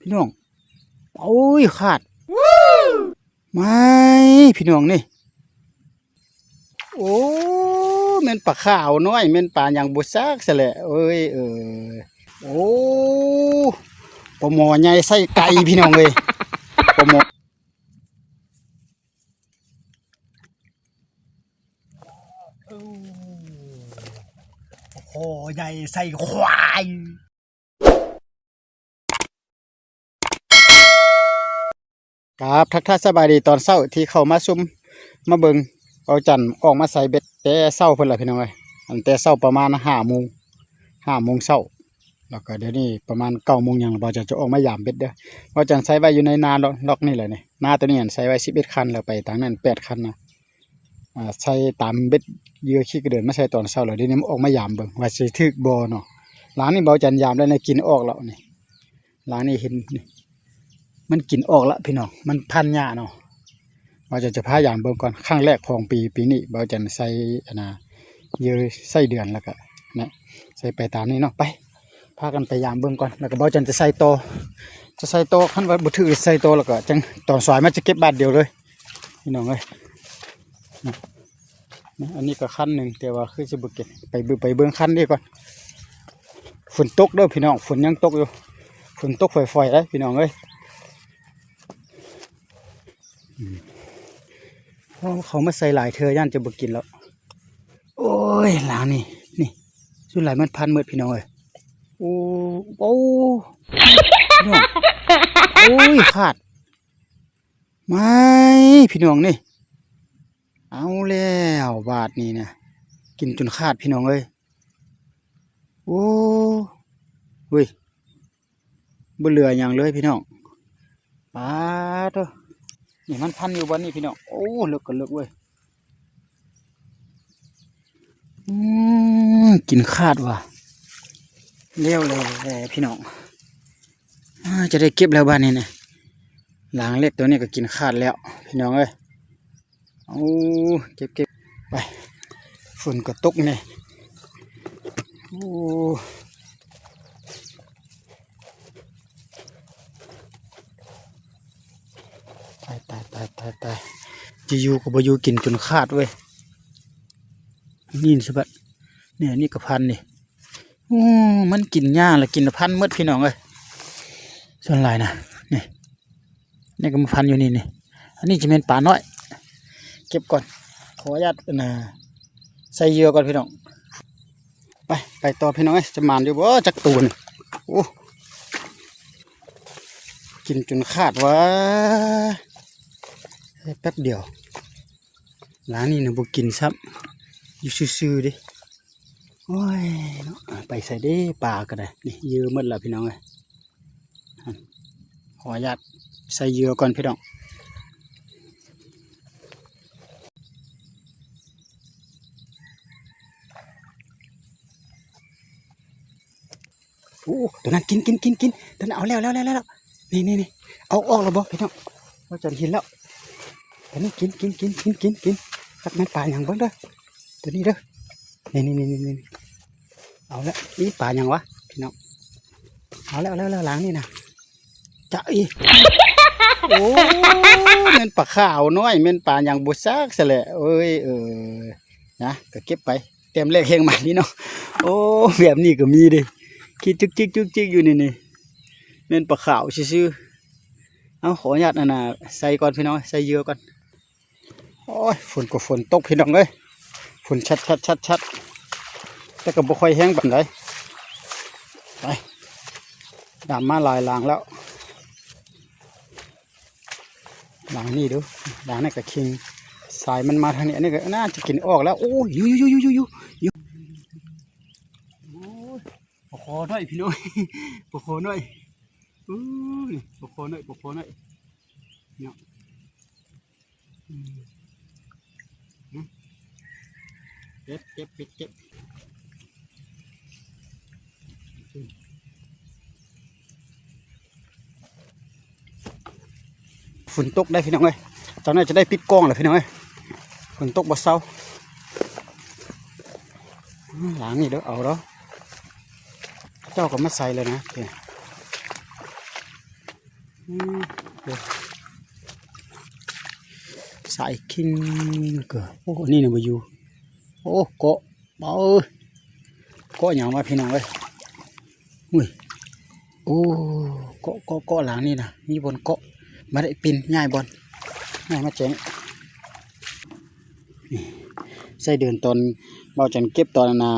ພີ່ນ້ອງ ໂອ້ຍ ຂາດ ມາຍ ພີ່ນ້ອງນີ້ ໂອ້ ແມ່ນປາຂາວນ້ອຍ ແມ່ນປາຫຍັງບໍ່ຈັກຊະແຫຼະ ເອີຍ ເອີ ໂອ້ ປາໝໍໃຫຍ່ໃສ່ໄກ່ ພີ່ນ້ອງເອີຍ ປາໝໍ ໂອ້ ປາຄໍໃຫຍ່ໃສ່ຄວາຍ. ກາບທັກທາຍສະບາຍດີຕອນເຊົ້າທີ່ເຂົ້າມາຊົມມາເບິ່ງ ເບົາຈັນອອກມາໃສ່ເບັດແຕ່ເຊົ້າພຸ້ນລະພີ່ນ້ອງເອີຍ ອັນແຕ່ເຊົ້າປະມານຫ້າໂມງ ຫ້າໂມງເຊົ້າ ແລ້ວກໍດຽວນີ້ປະມານເກົ້າໂມງຫຍັງ ເບົາຈັນຈະອອກມາຢາມເບັດເດີ ເບົາຈັນໃສ່ໄວ້ຢູ່ໃນນາລັອກນີ້ແຫຼະນີ້ ນາໂຕນີ້ໃສ່ໄວ້ສິບເອັດຄັນ ແລ້ວໄປທາງນັ້ນແປດຄັນນະ ອ່າ ໃສ່ຕາມເບັດເຫຍື່ອຂີ້ກະເດີນມາໃສ່ຕອນເຊົ້າ ແລ້ວດຽວນີ້ມັນອອກມາຢາມເບິ່ງວ່າຊິຖືກບໍ່ເນາະ ຫຼັງນີ້ເບົາຈັນຢາມແລ້ວນະ ກິ່ນອອກແລ້ວນີ້ ຫຼັງນີ້ເຫັນ ມັນກິ່ນອອກລະພີ່ນ້ອງ ມັນພັນຫຍ້າເນາະ ເບົາຈັນຈະພາຢາມເບິ່ງກ່ອນ ຄັ້ງແລກຂອງປີ ປີນີ້ ເບົາຈັນໃສ່ ອັນນ່າ ເຫຍື່ອໄສ້ເດືອນ ແລ້ວກະນະ ໃສ່ໄປຕາມນີ້ເນາະ ໄປ ພາກັນໄປຢາມເບິ່ງກ່ອນ ແລ້ວກໍເບົາຈັນຈະໃສ່ຕໍ່ ຈະໃສ່ຕໍ່ ຄັນວ່າບໍ່ຖືກໃສ່ຕໍ່ ແລ້ວກໍຈັ່ງຕອນສາຍມາຈະເກັບບາດດຽວເລີຍ ພີ່ນ້ອງເອີຍ ນະ ອັນນີ້ກໍຄັນໜຶ່ງ ແຕ່ວ່າຄືຊິບໍ່ເກັບ ໄປເບິ່ງ ໄປເບິ່ງຄັນນີ້ກ່ອນ ຝົນຕົກເດີພີ່ນ້ອງ ຝົນຍັງຕົກຢູ່ ຝົນຕົກຝอยໆເດ້ພີ່ນ້ອງເອີຍ ອືມ ເຂົາມາໃສ່ຫຼາຍເທື່ອ ຢ້ານຈະບໍ່ກິນແລ້ວ ໂອ້ຍ ຫຼາງນີ້ ນີ້ ສ່ວນຫຼາຍມັນພັນໝົດ ພີ່ນ້ອງເອີຍ ໂອ້ ໂອ້ ພີ່ນ້ອງ ໂອ້ຍ ຂາດ ມາຍ ພີ່ນ້ອງນີ້ ເອົາແລ້ວບາດນີ້ນະ ກິນຈົນຂາດ ພີ່ນ້ອງເອີຍ ໂອ້ ເວີຍ ບໍ່ເຫຼືອຫຍັງເລີຍພີ່ນ້ອງ ປາໂທ້ ນີ້ມັນພັນຢູ່ບ່ອນນີ້ພີ່ນ້ອງ ໂອ້ ເລິກກໍເລິກເວີຍ ອືມ ກິນຂາດວ່າ ແລ້ວແຫຼະພີ່ນ້ອງ ອາ ຈະໄດ້ເກັບແລ້ວບາດນີ້ນະ ຫຼາງເລັກໂຕນີ້ກໍກິນຂາດແລ້ວ ພີ່ນ້ອງເອີຍ ໂອ້ ເກັບໆ ໄປ ຝົນກໍຕົກແດ່ ໂອ້ ຕາຍໆໆໆ ຈະຢູ່ກໍບໍ່ຢູ່ ກິນຈົນຂາດເວີຍ ນີ້ສະບັດ ນີ້ ອັນນີ້ກໍພັນນີ້ ໂອ້ ມັນກິນຫຍ້າລະກິນລະພັນໝົດ ພີ່ນ້ອງເອີຍ ສ່ວນຫຼາຍນະ ນີ້ ນີ້ກໍມາພັນຢູ່ນີ້ນີ້ ອັນນີ້ຈະແມ່ນປານ້ອຍ ເກັບກ່ອນ ຂໍອະນຸຍາດ ອັນນ່າ ໃສ່ເຫຍື່ອກ່ອນພີ່ນ້ອງ ໄປ ໄປຕໍ່ພີ່ນ້ອງເອີຍ ຈະໝານຢູ່ບໍ່ຈັກໂຕນີ້ ໂອ້ ກິນຈົນຂາດວ່າ ແປັບດຽວ ຫຼາງນີ້ນະບໍ່ກິນຊ້ຳ ຢູ່ຊື່ໆເດ້ ໂອ້ຍເນາະ ໄປໃສເດ້ ປາກໍໄດ້ ນີ້ເຫຍື່ອໝົດແລ້ວພີ່ນ້ອງເອີຍ ຂໍອະນຸຍາດໃສ່ເຫຍື່ອກ່ອນພີ່ນ້ອງ ໂອ້ ໂຕນັ້ນກິນ ກິນ ກິນ ກິນ ໂຕນັ້ນເອົາແລ້ວ ແລ້ວ ແລ້ວ ນີ້ ນີ້ ນີ້ ເອົາອອກແລ້ວບໍ່ພີ່ນ້ອງ ເອົາຈາກຫີນແລ້ວ ໂຕນີ້ກິນ ກິນ ກິນ ກິນ ກິນ ຈັກແມ່ນປາຫຍັງເບິ່ງເດີ ໂຕນີ້ເດີ ນີ້ ນີ້ ນີ້ ນີ້ ເອົາແລ້ວ ອີ ປາຫຍັງວະພີ່ນ້ອງ ເອົາແລ້ວ ແລ້ວ ແລ້ວ ຫຼາງນີ້ນະ ຈະອີ ໂອ້ ແມ່ນປາຂາວນ້ອຍ ແມ່ນປາຫຍັງບໍ່ຈັກຊະແຫຼະ ເອີຍ ເອີ ນະ ກໍເກັບໄປ ແຕ້ມແລກແຮງມັນນີ້ເນາະ ໂອ້ ແບບນີ້ກໍມີເດ້ ຂີ້ຈຸກຈິກຈຸກຈິກຢູ່ນີ້ ນີ້ ແມ່ນປາຂາວຊື່ໆ ເອົາ ຂໍອະນຸຍາດ ອັນນ່າ ໃສ່ກ່ອນພີ່ນ້ອງ ໃສ່ເຫຍື່ອກ່ອນ ໂອ້ຍ ຝົນກໍຝົນຕົກພີ່ນ້ອງເອີຍ ຝົນຊັດໆໆໆ ແຕ່ກໍບໍ່ຄ່ອຍແຮງປານໃດ ໄປ ດຳມາຫຼາຍຫຼັງແລ້ວ ຫຼັງນີ້ດູ ຫຼັງນັ້ນກໍຄິງ ສາຍມັນມາທາງນີ້ ອັນນີ້ກໍໜ້າຈະກິນອອກແລ້ວ ໂອ້ຍ ຢູ່ໆໆໆໆ ໂອ້ຍ ປາຄໍນ້ອຍພີ່ນ້ອງ ປາຄໍນ້ອຍ ໂອ້ຍ ປາຄໍນ້ອຍ ປາຄໍນ້ອຍ ເນາະ ອືມ ເກັບ ເກັບ ເກັບ ເກັບ ຝົນຕົກໄດ໋ພີ່ນ້ອງເອີຍ ຕອນນີ້ຈະໄດ້ປິດກ້ອງແລ້ວພີ່ນ້ອງເອີຍ ຝົນຕົກບໍ່ເຊົາ ອືມ ຫຼັງນີ້ເດີ ເອົາເດີ ເຂົາເຈົ້າກໍມາໃສ່ແລ້ວນະ ນີ້ ອືມ ໂອ້ ສາຍຄິງເກີ ໂອ້ ອັນນີ້ນະບໍ່ຢູ່ ໂອ້ ເກາະ ເອີ ເກາະຫຍັງວະພີ່ນ້ອງເອີຍ ອຸ້ຍ ໂອ້ ເກາະ ເກາະ ເກາະຫຼັງນີ້ນະ ມີບ່ອນເກາະ ມາໄດ້ປີນ ຍ້າຍບ່ອນ ຍ້າຍມາແຈງ ນີ້ ໄສ້ເດືອນຕອນ ເບົາຈັນເກັບຕອນອັນນ່າ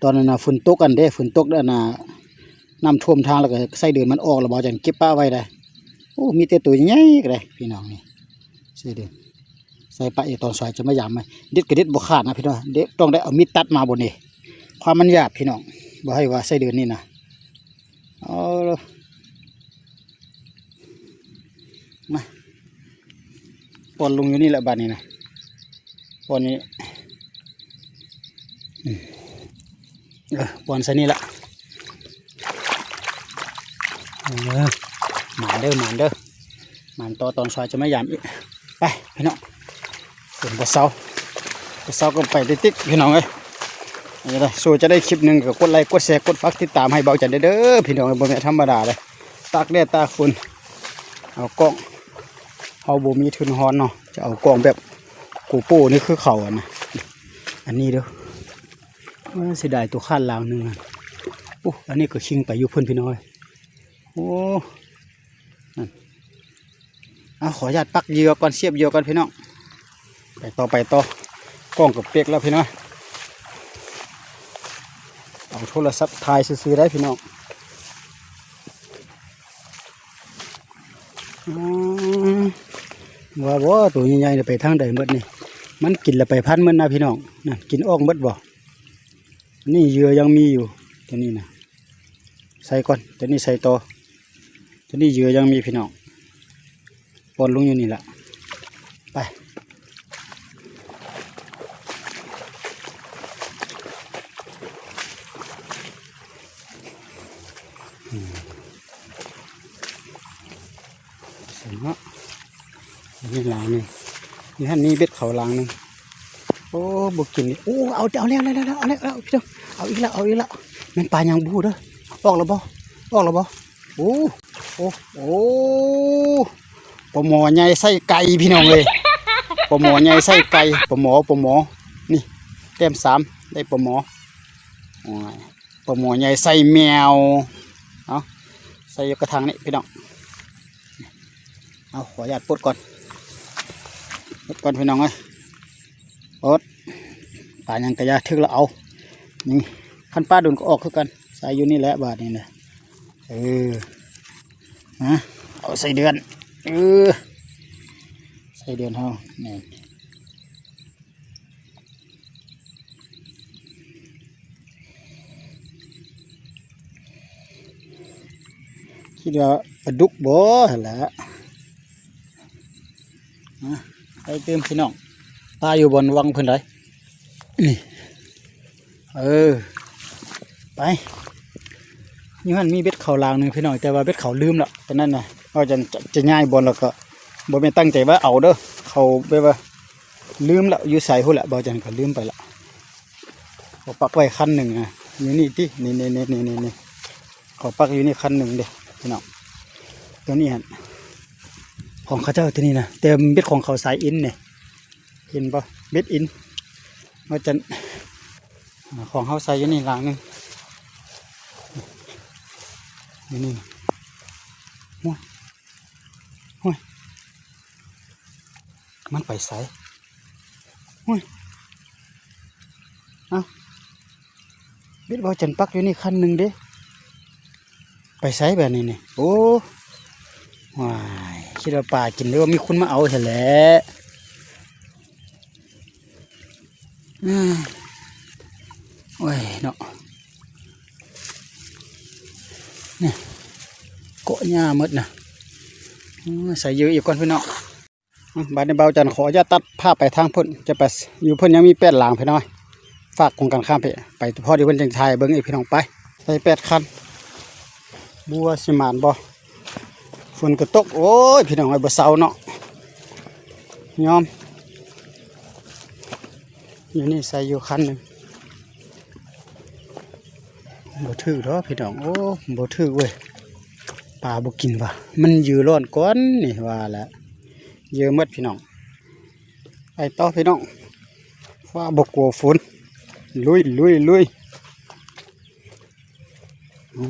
ຕອນອັນນ່າ ຝົນຕົກຫັ້ນເດ້ ຝົນຕົກອັນນ່າ ນ້ຳຖ້ວມທາງ ແລ້ວກໍໄສ້ເດືອນມັນອອກ ແລ້ວເບົາຈັນເກັບປະໄວ້ໄດ໋ ໂອ້ ມີແຕ່ໂຕໃຫຍ່ໆ ກໍໄດ້ພີ່ນ້ອງນີ້ ໄສ້ເດືອນ ໃສ່ປະອີກ ຕອນສວາຍຈະມາຢາມໃໝ່ ເດັດກໍເດັດບໍ່ຂາດນະພີ່ນ້ອງ ເດັດ ຕ້ອງໄດ້ເອົາມີດຕັດມາ ບໍ່ນີ້ ຄວາມມັນຫຍາບພີ່ນ້ອງ ບໍ່ໃຫ້ວ່າໄສ້ເດືອນນີ້ນະ ເອົາ ມາ ປ່ອນລົງຢູ່ນີ້ແຫຼະບາດນີ້ນະ ປ່ອນນີ້ ອືມ ເອີ ປ່ອນໃສ່ນີ້ລະ ເອີ ໝານເດີ ໝານເດີ ໝານຕໍ່ ຕອນສວາຍຈະມາຢາມອີກ ໄປພີ່ນ້ອງ ເປັນບໍ່ເຊົາ ບໍ່ເຊົາກໍໄປຕິດໆ ພີ່ນ້ອງເອີຍ ນີ້ລະ ສູ້ຈະໄດ້ຄລິບໜຶ່ງ ກໍກົດໄລ ກົດແຊ ກົດຝາກຕິດຕາມໃຫ້ເບົາຈັນແດ່ເດີ ພີ່ນ້ອງເອີຍ ບໍ່ແມ່ນທຳມະດາເດ້ ຕາກແດດຕາກຝົນ ເອົາກ້ອງ ເຮົາບໍ່ມີທຶນຮອນເນາະ ຈະເອົາກ້ອງແບບໂກໂປນີ້ຄືເຂົາຫັ້ນນະ ອັນນີ້ເດີ ເອີ ເສຍດາຍໂຕຂາດລາງໜຶ່ງຫັ້ນ ໂອ້ ອັນນີ້ກໍຄິງໄປຢູ່ເພິ່ນພີ່ນ້ອງເອີຍ ໂອ້ ນັ້ນ ເອົາ ຂໍອະນຸຍາດປັກເຫຍື່ອກ່ອນ ສຽບເຫຍື່ອກ່ອນພີ່ນ້ອງ ໄປຕໍ່ ໄປຕໍ່ ກ້ອງກໍເປັກແລ້ວພີ່ນ້ອງ ເອົາໂທລະສັບຖ່າຍຊື່ໆ ໄດ້ພີ່ນ້ອງ ອືມ ວ່າບໍ່ ໂຕໃຫຍ່ໆ ໄປທາງໃດໝົດນີ້ ມັນກິນແລ້ວໄປພັນໝົດນະພີ່ນ້ອງ ນັ້ນ ກິນອອກໝົດບໍ່ ອັນນີ້ເຫຍື່ອຍັງມີຢູ່ ຕົວນີ້ນະ ໃສ່ກ່ອນ ຕົວນີ້ໃສ່ຕໍ່ ຕົວນີ້ເຫຍື່ອຍັງມີພີ່ນ້ອງ ປ່ອນລົງຢູ່ນີ້ລະ ໄປ ອືມ ໃສ່ເນາະ ນີ້ລາວໜຶ່ງ ຢູ່ຫັ້ນມີເບັດເຂົາລາງໜຶ່ງ ໂອ້ ບໍ່ກິນນີ້ ໂອ້ ເອົາ ເອົາແລ້ວ ເອົາແລ້ວ ເອົາແລ້ວ ເອົາແລ້ວ ພີ່ນ້ອງ ເອົາອີກແລ້ວ ເອົາອີກແລ້ວ ແມ່ນປາຫຍັງບໍ່ຮູ້ເດີ ອອກແລ້ວບໍ່ ອອກແລ້ວບໍ່ ໂອ້ ໂອ້ ໂອ້ ປາໝໍໃຫຍ່ໄສ້ໄກ່ພີ່ນ້ອງເອີຍ ປາໝໍໃຫຍ່ໄສ້ໄກ່ ປາໝໍ ປາໝໍ ນີ້ ແຕ້ມສາມ ໄດ້ປາໝໍ ໂອ້ຍ ປາໝໍໃຫຍ່ໄສ້ແມວ ເອົາ ໃສ່ຢູ່ກະຖາງນີ້ພີ່ນ້ອງ ເອົາ ຂໍອະນຸຍາດປົດກ່ອນ ປົດກ່ອນພີ່ນ້ອງເອີຍ ປົດ ປາຫຍັງກະຢ່າ ຖືກລະເອົາ ນີ້ ຄັນປາໂດນກໍອອກຄືກັນ ໃສ່ຢູ່ນີ້ແຫຼະບາດນີ້ນະ ເອີ ຮະ ເອົາໄສ້ເດືອນ ເອີ ໄສ້ເດືອນເຮົາ ນີ້ ຄິດວ່າປາດຸກບໍ່ຫັ້ນລະ ມາ ໄປຕື່ມພີ່ນ້ອງ ປາຢູ່ບ່ອນວັງເພິ່ນໃດ໋ ນີ້ ເອີ ໄປ ຢູ່ຫັ້ນມີເບັດເຂົາລາງໜຶ່ງພີ່ນ້ອງ ແຕ່ວ່າເບັດເຂົາລືມລະ ຕອນນັ້ນນະ ເຮົາຈະ ຈະ ຈະຍ້າຍບ່ອນ ແລ້ວກໍບໍ່ແມ່ນຕັ້ງໃຈວ່າເອົາເດີ ເຂົາແບບວ່າລືມລະ ຢູ່ໃສພຸ້ນລະ ເບົາຈັນກໍລືມໄປລະ ເຂົາປັກໄວ້ຄັນໜຶ່ງນະ ຢູ່ນີ້ຕິ ນີ້ໆໆໆ ເຂົາປັກຢູ່ນີ້ຄັນໜຶ່ງເດ້ພີ່ນ້ອງ ຕົວນີ້ຫັ້ນ ຂອງເຂົາເຈົ້າຕົວນີ້ນະ ແຕ່ເບັດຂອງເຂົາສາຍອິນນີ້ ເຫັນບໍ່ ເບັດອິນ ວ່າຈັ່ງ ຂອງເຮົາໃສ່ຢູ່ນີ້ລາງໜຶ່ງ ຢູ່ນີ້ ໂອ້ຍ ໂອ້ຍ ມັນໄປໃສ ໂອ້ຍ ເອົ້າ ເບັດເບົາຈັນປັກຢູ່ນີ້ຄັນໜຶ່ງເດ້ ໄປໃສບາດນີ້ນີ້ ໂອ້ ວ້າຍ ຄິດວ່າປາກິນ ຫຼືວ່າມີຄົນມາເອົາຊັ້ນແຫຼະ ອືມ ໂອ້ຍເນາະ ນີ້ ເກາະຫຍ້າໝົດນະ ອືມ ໃສ່ເຫຍື່ອອີກກ່ອນພີ່ນ້ອງ ອືມ ບາດນີ້ເບົາຈັນຂໍອະນຸຍາດຕັດພາບໄປທາງພຸ້ນ ຈະໄປຢູ່ພຸ້ນ ຍັງມີແປດຫຼັງພີ່ນ້ອງ ຟາກກົງກັນຂ້າມພີ້ ໄປພໍດີເພິ່ນຈັ່ງຖ່າຍໃຫ້ເບິ່ງອີກພີ່ນ້ອງ ໄປ ໃສ່ແປດຄັນ ບໍ່ວ່າຊິໝານບໍ່ ຝົນກໍຕົກ ໂອ້ຍ ພີ່ນ້ອງເອີຍ ບໍ່ເຊົາເນາະ ຍອມ ຢູ່ນີ້ໃສ່ຢູ່ຄັນໜຶ່ງ ບໍ່ຖືກດອກພີ່ນ້ອງ ໂອ້ ບໍ່ຖືກເວີຍ ປາບໍ່ກິນວ່າ ມັນເຫຍື່ອຮ້ອນກ່ອນນີ້ວ່າລະ ເຫຍື່ອໝົດພີ່ນ້ອງ. ໄປຕໍ່ພີ່ນ້ອງ ຟ້າບໍ່ກົວຝົນ ລຸຍ ລຸຍ ລຸຍ. ໂອ້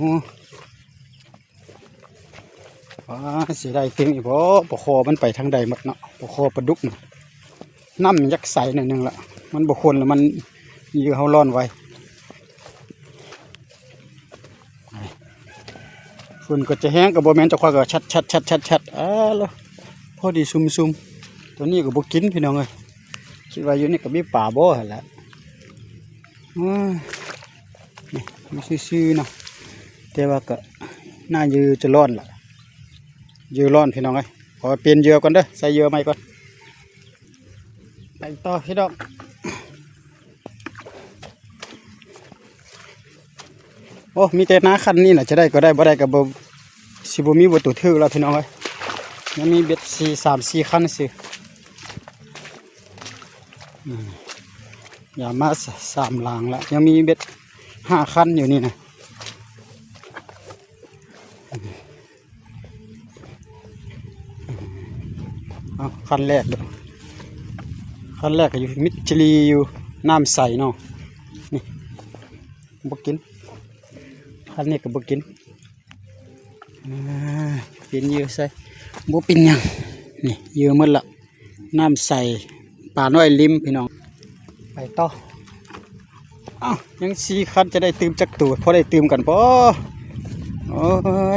ວ້າ ຊິໄດ້ຕື່ມອີກບໍ່? ປາຄໍມັນໄປທາງໃດໝົດເນາະ? ປາຄໍປາດຸກນະ ນ້ຳມັນຢາກໃສໜ້ອຍໜຶ່ງລະ ມັນບໍ່ຄົນລະ ມັນເຫຍື່ອເຮົາຮ້ອນໄວ. ຝົນກໍຈະແຮງກໍບໍ່ແມ່ນ ເຈົ້າຂ້ອຍກໍຊັດໆໆໆ ອ້າ ພໍດີຊຸ່ມໆ. ຕົວນີ້ກໍບໍ່ກິນພີ່ນ້ອງເອີຍ ຄິດວ່າຢູ່ນີ້ກໍມີປາບໍ່ຫັ້ນລະ. ໂອ້ຍ ນີ້ຢູ່ຊື່ໆເນາະ ແຕ່ວ່າກໍໜ້າເຫຍື່ອຈະຮ້ອນລະ ເຫຍື່ອຮ້ອນພີ່ນ້ອງເອີຍ. ຂໍປ່ຽນເຫຍື່ອກ່ອນເດີ ໃສ່ເຫຍື່ອໃໝ່ກ່ອນ. ໄປຕໍ່ພີ່ນ້ອງ. ໂອ້ ມີແຕ່ໜ້າຄັນນີ້ນະ ຈະໄດ້ກໍໄດ້ ບໍ່ໄດ້ກໍບໍ່ ຊິບໍ່ມີບໍ່ໂຕຖືກແລ້ວພີ່ນ້ອງເອີຍ. ຍັງມີເບັດສີ່ ສາມສີ່ຄັນຊື່ ອືມ ຢາມມາສາມຫຼັງລະ ຍັງມີເບັດຫ້າຄັນຢູ່ນີ້ນະ. ເອົາ ຄັນແລກເດີ ຄັນແລກກໍຢູ່ມິດຈະລີ ຢູ່ນ້ຳໃສເນາະ. ນີ້ບໍ່ກິນ ຄັນນີ້ກໍບໍ່ກິນ. ອ່າ ປ່ຽນເຫຍື່ອໃສ່ ບໍ່ເປັນຫຍັງ. ນີ້ເຫຍື່ອໝົດລະ ນ້ຳໃສ ປານ້ອຍລິມພີ່ນ້ອງ. ໄປຕໍ່. ອ້າວ ຍັງສີ່ຄັນ ຈະໄດ້ຕື່ມຈັກໂຕ ພໍໄດ້ຕື່ມກັນບໍ່? ໂອ້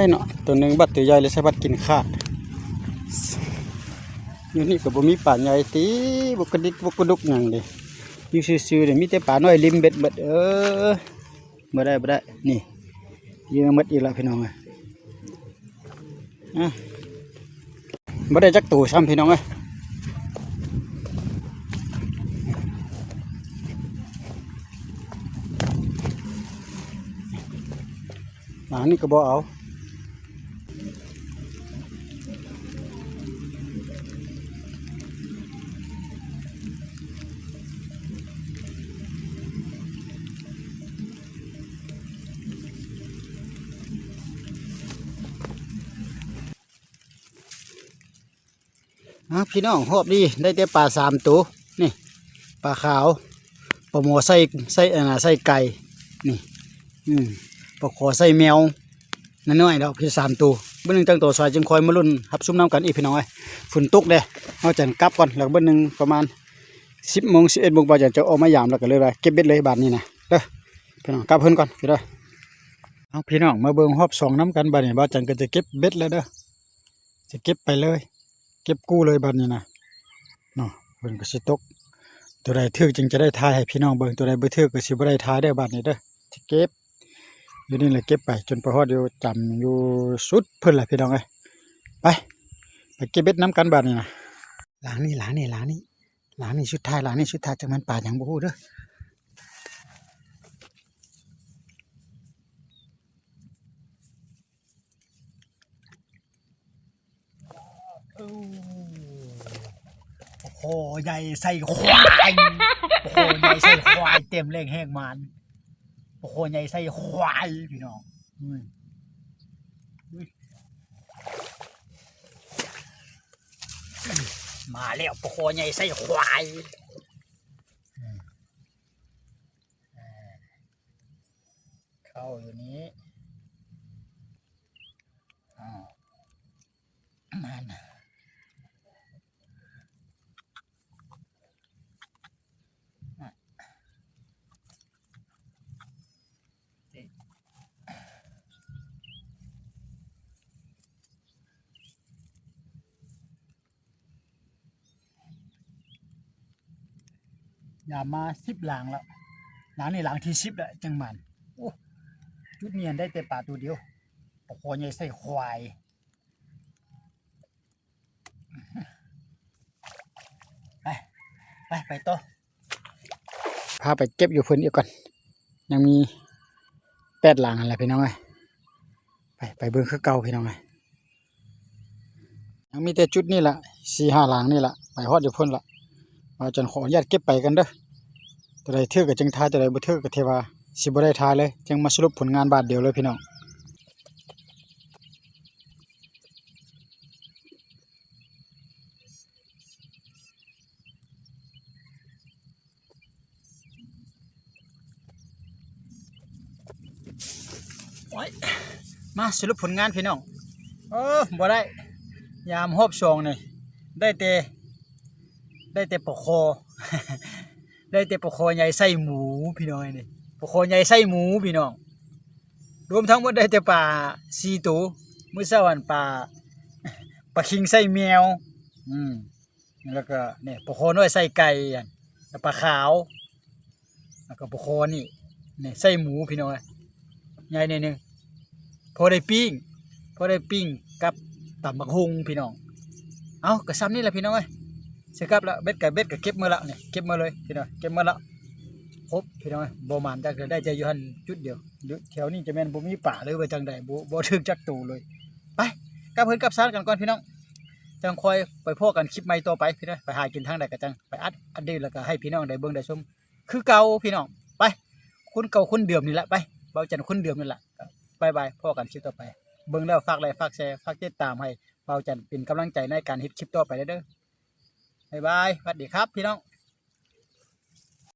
ຍເນາະ ໂຕໜຶ່ງບັດໂຕໃຫຍ່ເລີຍ ໃສ່ບັດກິນຂາດ. ຢູ່ນີ້ກໍບໍ່ມີປາໃຫຍ່ຕິ ບໍ່ກະດິກບໍ່ກະດຸກຫຍັງເດ ຢູ່ຊື່ໆເດ ມີແຕ່ປານ້ອຍລິມເບັດເບິດ. ເອີ ບໍ່ໄດ້ ບໍ່ໄດ້ ນີ້ ເຫຍື່ອໝົດອີກແລ້ວພີ່ນ້ອງເອີຍ. ອ່ະ ບໍ່ໄດ້ຈັກໂຕຊ້ຳພີ່ນ້ອງເອີຍ. ອັນນີ້ກໍບໍ່ເອົາ. ອ່າ ພີ່ນ້ອງ ຮອບນີ້ໄດ້ແຕ່ປາສາມໂຕ ນີ້ ປາຂາວ ປາໝໍໃສ່ ໃສ່ ອັນນ່າ ໃສ່ໄກ່ ນີ້ ອືມ ປາຂໍໃສ່ແມວ ນ້ອຍໆດອກ ພີ່ ສາມໂຕ. ມື້ໜຶ່ງຈັ່ງຕໍ່ສາຍຈຶ່ງຄ່ອຍມາລຸ້ນຮັບຊົມນຳກັນອີກ ພີ່ນ້ອງເອີຍ. ຝົນຕົກເດ້ ເຮົາຈັ່ງກັບກ່ອນ ແລ້ວມື້ໜຶ່ງປະມານສິບໂມງ ສິບເອັດໂມງ ບ່າວຈັນຈະອອກມາຢາມ ແລ້ວກໍເລີຍວ່າເກັບເບັດເລີຍບາດນີ້ນະ ເດີ ພີ່ນ້ອງ ກັບເຮືອນກ່ອນ ເດີ. ເອົາ ພີ່ນ້ອງ ມາເບິ່ງຮອບສອງນຳກັນບາດນີ້ ບ່າວຈັນກໍຈະເກັບເບັດແລ້ວເດີ ຈະເກັບໄປເລີຍ ເກັບກູ້ເລີຍບາດນີ້ນະ ເນາະ ຝົນກໍຊິຕົກ. ຕົວໃດຖືກຈຶ່ງຈະໄດ້ຖ່າຍໃຫ້ພີ່ນ້ອງເບິ່ງ ຕົວໃດບໍ່ຖືກກໍຊິບໍ່ໄດ້ຖ່າຍເດີ ບາດນີ້ເດີ. ຈະເກັບຢູ່ນີ້ແຫຼະ ເກັບໄປຈົນໄປຮອດຢູ່ ຈຳຢູ່ສຸດເພິ່ນລະ ພີ່ນ້ອງເອີຍ. ໄປ ໄປເກັບເບັດນຳກັນບາດນີ້ນະ. ຫຼັງນີ້ ຫຼັງນີ້ ຫຼັງນີ້ ຫຼັງນີ້ສຸດທ້າຍ ຫຼັງນີ້ສຸດທ້າຍ ຈັກແມ່ນປາຫຍັງບໍ່ຮູ້ເດີ. ໂອ້ ປາຄໍໃຫຍ່ໃສ່ຄວາຍ ປາຄໍໃຫຍ່ໃສ່ຄວາຍ ເຕັມແຮງແຮງໝານ ປາຄໍໃຫຍ່ໃສ່ຄວາຍ ພີ່ນ້ອງ. ອືມ ມາແລ້ວ ປາຄໍໃຫຍ່ໃສ່ຄວາຍ. ອືມ ເຂົ້າຢູ່ນີ້ ອ້າວ ນັ້ນ ຍາມມາສິບຫຼັງແລ້ວ ຫຼັງນີ້ຫຼັງທີສິບແລ້ວຈັ່ງໝານ. ໂອ້ ຈຸດນີ້ໄດ້ແຕ່ປາໂຕດຽວ ປາຄໍໃຫຍ່ໃສ່ຄວາຍ. ໄປ ໄປ ໄປຕໍ່ ພາໄປເກັບຢູ່ເພິ່ນອີກກ່ອນ ຍັງມີແປດຫຼັງຫັ້ນແຫຼະ ພີ່ນ້ອງເອີຍ. ໄປ ໄປເບິ່ງຄືເກົ່າ ພີ່ນ້ອງເອີຍ. ຍັງມີແຕ່ຈຸດນີ້ລະ ສີ່ຫ້າຫຼັງນີ້ລະ ໄປຮອດຢູ່ພຸ້ນລະ. ບ່າວຈັນຂໍອະນຸຍາດເກັບໄປກ່ອນເດີ ຕົວໃດຖືກກໍຈຶ່ງຖ່າຍ ຕົວໃດບໍ່ຖືກກໍຖືວ່າຊິບໍ່ໄດ້ຖ່າຍເລີຍ ຈຶ່ງມາສະຫຼຸບຜົນງານບາດດຽວເລີຍ ພີ່ນ້ອງ. ໂອ້ຍ ມາສະຫຼຸບຜົນງານພີ່ນ້ອງ. ເອີ ບໍ່ໄດ້ ຍາມຮອບສອງນີ້ ໄດ້ແຕ່ ໄດ້ແຕ່ປາຄໍ່ ໄດ້ແຕ່ປາຄໍ່ໃຫຍ່ໄສ້ໝູພີ່ນ້ອງເອີຍ. ນີ້ປາຄໍ່ໃຫຍ່ໄສ້ໝູພີ່ນ້ອງ. ລວມທັງໝົດໄດ້ແຕ່ປາສີ່ໂຕ. ມື້ເຊົ້າຫັ້ນປາ ປາຄິງໄສ້ແມວ ອືມ ແລ້ວກໍນີ້ປາຄໍ່ນ້ອຍໄສ້ໄກ່ ແລ້ວປາຂາວ ແລ້ວກໍປາຄໍ່ນີ້ ນີ້ໄສ້ໝູພີ່ນ້ອງເອີຍ ໃຫຍ່ໜ້ອຍໜຶ່ງ ພໍໄດ້ປີ້ງ ພໍໄດ້ປີ້ງກັບຕຳບັກຫຸ່ງພີ່ນ້ອງ. ເອົ້າ ກໍຊ່ຳນີ້ແຫຼະພີ່ນ້ອງເອີຍ. ຊິກັບລະ ເບັດກໍ ເບັດກໍເກັບເມືອລະ ນີ້ເກັບເມືອເລີຍພີ່ນ້ອງ ເກັບເມືອລະ. ຄົບພີ່ນ້ອງເອີຍ ບໍ່ໝານຈັກເທື່ອ ໄດ້ແຕ່ຢູ່ຫັ້ນຈຸດດຽວ. ຢູ່ແຖວນີ້ຈະແມ່ນບໍ່ມີປາ ຫຼືວ່າຈັ່ງໃດ ບໍ່ ບໍ່ຖືກຈັກໂຕເລີຍ. ໄປ ກັບເຮືອນກັບຊານກັນກ່ອນພີ່ນ້ອງ ຈັ່ງຄ່ອຍໄປພໍ້ກັນຄລິບໃໝ່ຕໍ່ໄປພີ່ນ້ອງ. ໄປຫາກິນທາງໃດກໍຈັ່ງໄປອັດ ອັດເດດ ແລ້ວກໍໃຫ້ພີ່ນ້ອງໄດ້ເບິ່ງໄດ້ຊົມຄືເກົ່າພີ່ນ້ອງ. ໄປ ຄົນເກົ່າຄົນເດີມນີ້ແຫຼະ ໄປ ເບົາຈັນຄົນເດີມນີ້ແຫຼະ. ບາຍບາຍ ພໍ້ກັນຄລິບຕໍ່ໄປ. ເບິ່ງແລ້ວຝາກໄລຄ໌ ຝາກແຊ ຝາກຕິດຕາມໃຫ້ເບົາຈັນເປັນກຳລັງໃຈໃນການເຮັດຄລິບຕໍ່ໄປເດີ. ບາຍບາຍ ຫວັດດີຄັບພີ່ນ້ອງ.